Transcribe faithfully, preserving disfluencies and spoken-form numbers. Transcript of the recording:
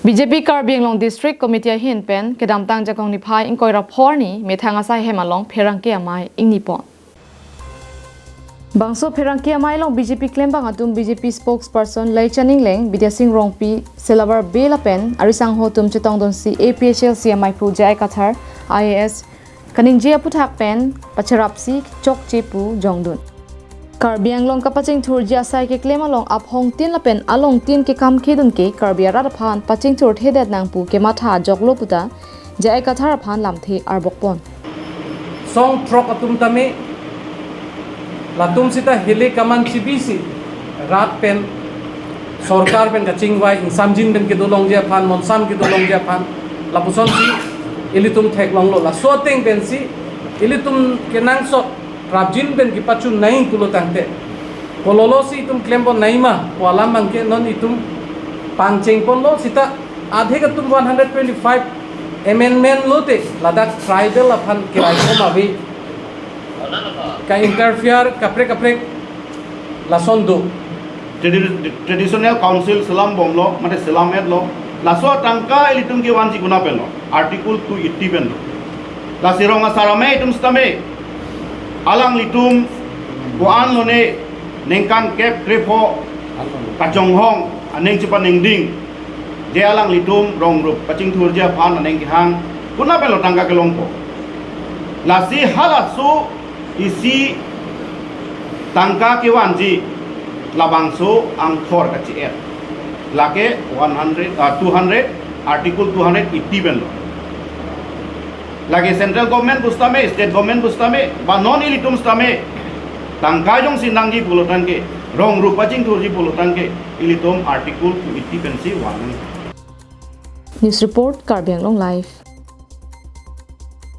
B J P Karbi Anglong District Committee ahin pen kedamtang Jakong niphai ingkoi ra pho arni methang asai hem along pherangke amei ingni pon. Bangso pherangke amei along B J P klembang atum B J P spokesperson Laichon Engleng, Bidya Sing Rongpi, Selabar Bey lapen arisangho atum chetongdunsi A P H L C ameiphu J I Kathar, I A S, kaningje aphuthak pen pacherapsi chokche pu jongdun. Karbi Anglong kapachingthurji asai keklem along aphongtin lapen alongtin kekam kedun ke Karbi arat aphan pachingthurthedet nang pu kematha ajoklo puta J I Kathar aphan lamthe arbok pon. Song throk atum tame, latum sita hele kaman chibisi rat pen, sorkar pen kachingvai, ingsamjin pen kedolongji aphan, monsam kedolongji aphan, lapusonsi ilitum theklonglo. Laso ateng pensi ilitum kenangsot prapjin pen kepachun nai pulo tangte, kololosi itum klem pon nai ma pu alam abangke non itum pangcheng ponlo. Sita adhek atum one hundred twenty-five amendment lote ladak tribal aphan keraikom ave, ka-interfere kaprek kaprek lason do. Tradi-, traditional council selam bomlo, mate selam etlo. Laso atangka ilitum kevanji konat penlo, Article two eighty penlo. Lasi rong asar amei atum sitame, alanglitum ko-an lone ningkan kep krepho kachonghong aning chepaningding, je alanglitum rong rup pachingthurji aphan aning kehang, konat penlo tangka kelongpo. Lasi halaso isi tangka kevanji labangso angthor kachi-et, lake one hundred, ah, two hundred, Article two hundred eighty penlo. Lake central government pusitame, state government pusitame, ba non ilitum sitame tangka jongsi nangji pulo tangke, rong rup pachingthurji pulo tangke, ilitum Article two eighty pensi van nang. News report, Karbi Anglong Live.